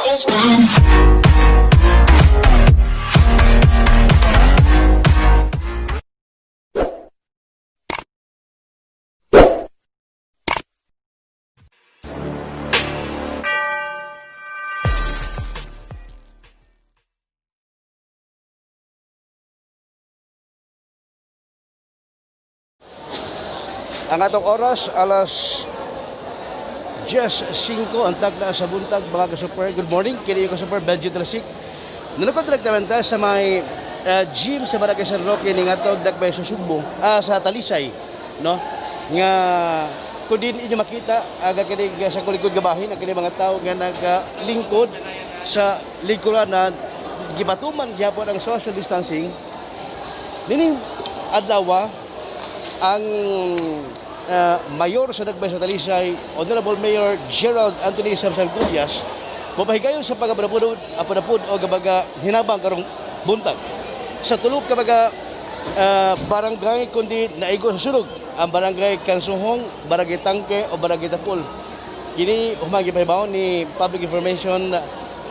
Ang atong oras, alas 10:05 ang tagna sa buntag, mga ka-super. Good morning, kini yung ka-super Benji Talasic. Nalukot direktamente sa may gym sa Barangay San Roque ning atong Dakbay sa Sugbo, sa Talisay, no? Nga kun din inyo makita aga kini sa kulikod gabahin ang kini mga tawo nga nagalingkod sa lingkuran na gibatuman gyapon ang social distancing. Nining adlaw ang mayor sa Dakbay sa Talisay, Honorable Mayor Gerald Anthony Samsam Gullas, mapahigayon sa pag-apod-apod o gabaga hinabang karong buntag. Sa tulog ka mga barangay kundi naigo sa sunog, ang barangay Kansuhong, Barangay Tangke o Barangay Tapul. Kini humagi pahibaw ni Public Information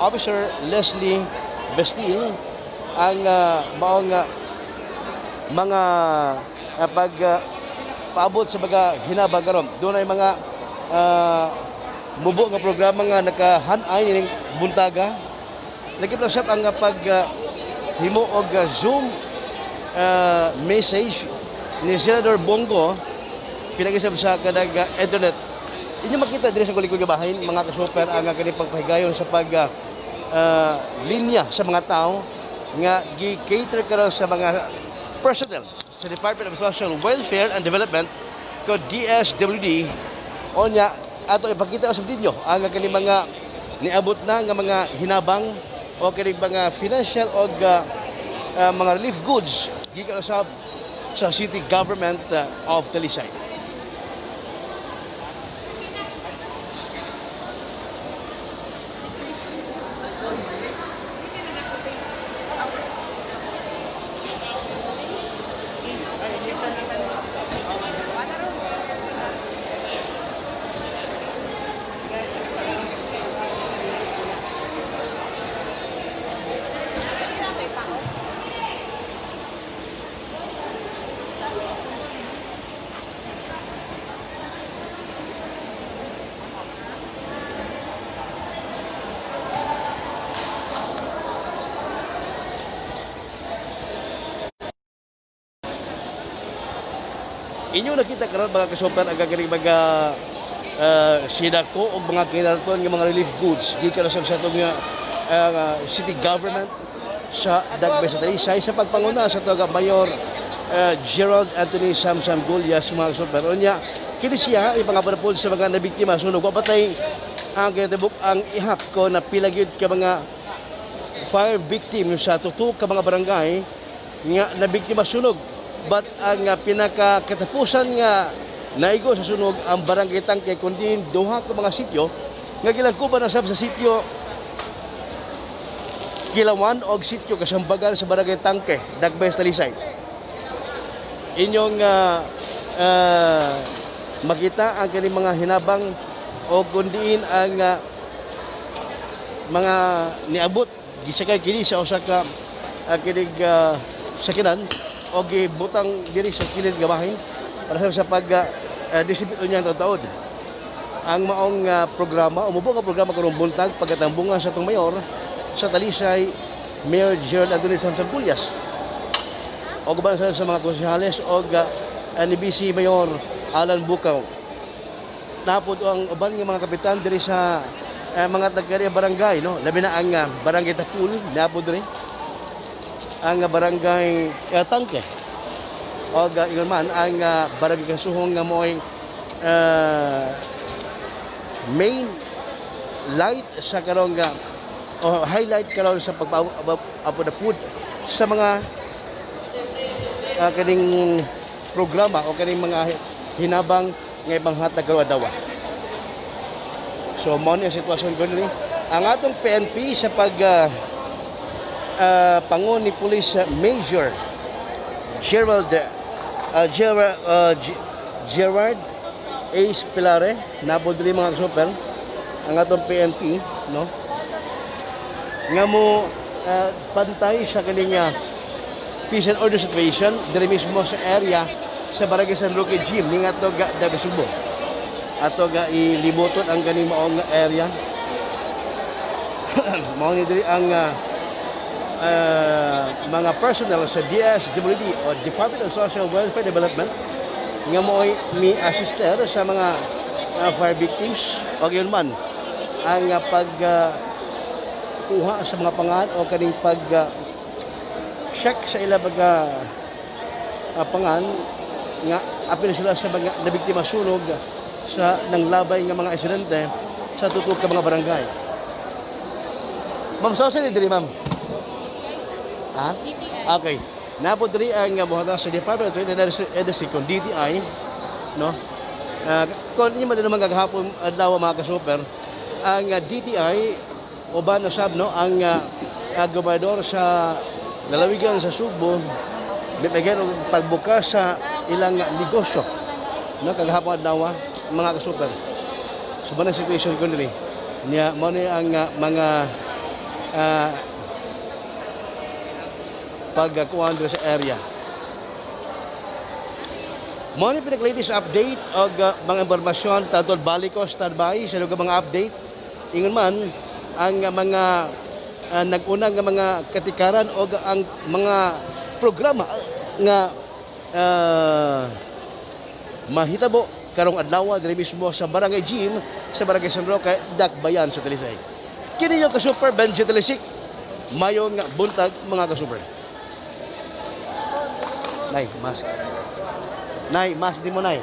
Officer Leslie Bestil ang maong mga pag paabot sa mga hinabang karon. Doon ay mga mubo nga programa nga nakahanay ning buntaga. Lagi pa ang pag himo og Zoom message ni Senator Bongo pinag-isab sa kanang internet. Inyo makita diri sa kulikod nga bahin mga kasuper ang kani pagpahigayon sa pag linya sa mga tao nga gi-cater karon sa mga personnel sa Department of Social Welfare and Development ko DSWD. Onya ato ipakita sa ninyo ang kani mga niabot na nga mga hinabang o kani mga financial o mga relief goods gikan usab sa City Government of Talisay. Inyo nakita karon mga kasuper ang gagaling mga sinako og mga kinarton nga mga relief goods gikan sa atong city government sa Dakbay sa Talisay sa pagpanguna sa atong Mayor Gerald Anthony Samsam Gullas mga kasuper. Unya kini siya ipangapanapod sa mga nabiktima sunog. Wa patay ang kinatibuk ang ihap ko na pila gyud ka mga fire victim sa tutok ka mga barangay nga nabiktima sunog. But ang pinakakatapusan nga naigo sa sunog ang barangay Tangke kundi duha ka mga sityo nga gilangkuban na sab sa sityo Kilawan og sityo Kasambagan sa barangay Tangke, Dakbay sa Talisay. Inyong makita ang kini mga hinabang o kundiin ang mga niabot gisakay kini sa usa ka kinig sakinan o gibutang diri sa kilid nga bahin para sa pag distribute niya ang taod. Ang maong programa, umubo nga programa karong buntag pagkatambungan sa atong mayor sa Talisay, Mayor Gerald Anthony Samsam Gullas. O guban sa mga konsehales o ni BC Mayor Alan Bukaw. Napod ang uban nga mga kapitan diri sa mga tagkari barangay, no? Labi na ang barangay Tapul, napod diri ang barangay Tangke. O ingon man ang barangay Kasuhong nga mo'y main light sa karong highlight karon sa pagpaapod sa mga kaning programa o kaning mga hinabang nga ibanghatag karon adlaw. So mao ni ang sitwasyon ko ni ang atong PNP sa pag pangon ni Police Major Gerald Gerard Ace Pilare, napod diri mga super ang atong PNP, no? nga mo pantay sa kaning peace and order situation diri mismo sa area sa Barangay San Roque Gym ning ato ga Daga Sugbo. Ato ga ilibuton ang kaning maong area. Mao ni diri ang mga personnel sa DSWD o Department of Social Welfare Development nga mo'y mi assister sa mga fire victims o gayon man ang pag kuha sa mga pangan o kaning pag check sa ila mga pangan nga apil sila sa mga nabiktima sunog sa nanglabay nga mga insidente sa tutok ka mga barangay. Ma'am, sa ni diri, ma'am? Ha? DTI. Okay. Napo diri ang buhatan sa Department of Trade and Industry kung DTI, no? Kung inyo man din naman gagahapon adlaw, mga kasuper, ang DTI uban usab, no, ang gobernador sa lalawigan sa Sugbo bibigyan og pagbukas sa ilang negosyo, no, kagahapon adlaw, mga kasuper. So man ang situation ko diri niya, mao ni ang mga pagkuhan diri sa area. Mao ni pinaka-latest update og mga impormasyon tadol balik ko standby sa lugar mga update. Ingon man ang mga nag-una nga mga katikaran og ang mga programa nga mahitabo karong adlaw diri mismo sa Barangay Gym sa Barangay San Roque, Dakbayan sa Talisay. Kini yung kasuper Benji Talisik. Mayong buntag, mga kasuper. Nay, mask. Nay, mask di mo, nay.